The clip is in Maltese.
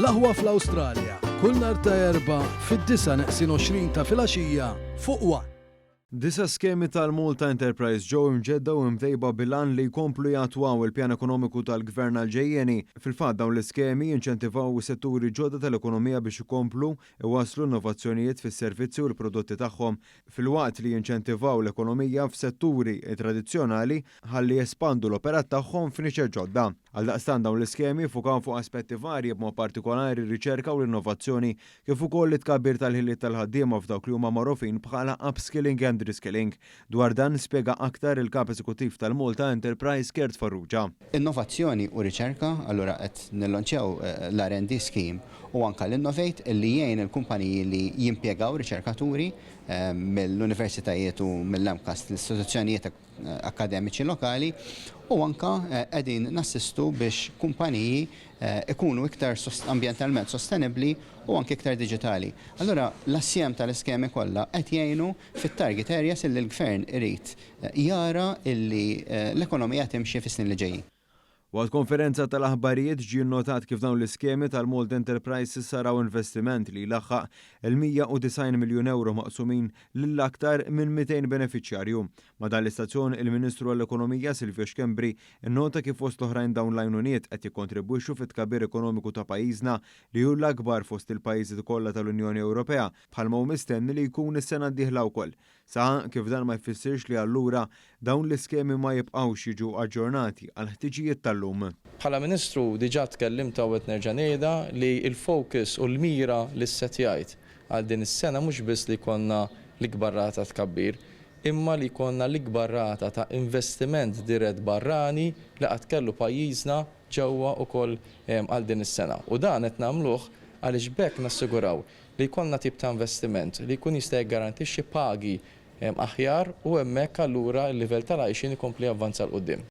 L-Aħwa fl-Awstralja, kull nhar ta' Erbgħa fid-disgħa neqsin 20 ta' filgħaxija fuq One. Disa' skemi tal-Malta Enterprise ġew imġedda u imtejba bil-għan li jkomplu jattwaw il-pjan ekonomiku tal-Gvern għall-ġejjieni. Fil-fatt dawn l-iskemi jinċentivaw setturi ġodda tal-ekonomija biex ikomplu iwasslu innovazzjonijiet fis-servizzi u l-prodotti tagħhom filwaqt li jinċentivaw l-ekonomija f'setturi tradizzjonali ħalli jespandu l-operat tagħhom f'niċeċ ġodda. Għaldaqstant dawn l-iskemi ffukaw fuq aspetti varji b'mod partikolari r-riċerka u l-innovazzjoni kif ukoll it-tkabbir tal-ħiliet tal-ħaddiema f'dawk li huma magħrufin bħala upskilling and reskilling. Dwar dan spjega aktar il-Kap Eżekuttiv tal-Malta Enterprise Kurt Farrugia. Innovazzjoni u riċerka, allura qed nillonċjaw l-R&D scheme u anka l-Innovate illi jgħin il-kumpaniji li jimpjegaw riċerkaturi mill-universitajiet u mill-MCAST, l-istituzzjonijiet akkademiċi lokali, u anka qegħdin nassistu biex kumpaniji ikunu iktar ambjentalment sostenibbli u anke iktar diġitali. Allura l-assjem tal-iskemi kollha qed jgħinu fit-target areas illi l-gvern irid jara illi l-ekonomija timxi fis-snin li ġejjin. Waqt konferenza tal-aħbarijiet ġie nnotat kif dawn l-iskemi tal-Malta Enterprise saraw investiment li laħaq il-190 miljun euro maqsumin lil aktar minn 200 beneficjarju. Ma dan l-istazzjon il-Ministru għall-Ekonomija Silvio Schembri innota kif fost oħrajn dawn l-għajnuniet qed jikkontribwixxu fit-tkabbir ekonomiku ta' pajjiżna li hu l-akbar fost il-pajjiżi kollha tal-Unjoni Ewropea bħalma hu mistenni li jkun is-sena d-dieħla wkoll. Saħaq kif dan ma jfissirx li allura dawn l-iskemi ma jibqgħux jiġu aġġornati għal ħtiġijiet tal-lum. Bħala Ministru diġà tkellimt u qed nerġa' ngħidha li l-focus u l-mira li ssettjajt għal din is-sena mhux biss li jkollna l-ikbar rata tkabbir, imma li jkollna l-ikbar rata ta' investiment dirett barrani li qatt kellu pajjiżna ġewwa wkoll għal din is-sena. U dan qed nagħmluh għaliex b'hekk nassiguraw li jkollna tip ta' investiment li jkun jista' jiggarantixxi pagi aħjar u hemmhekk allura l-livell tal-għajxien ikompli javvanza 'l quddiem.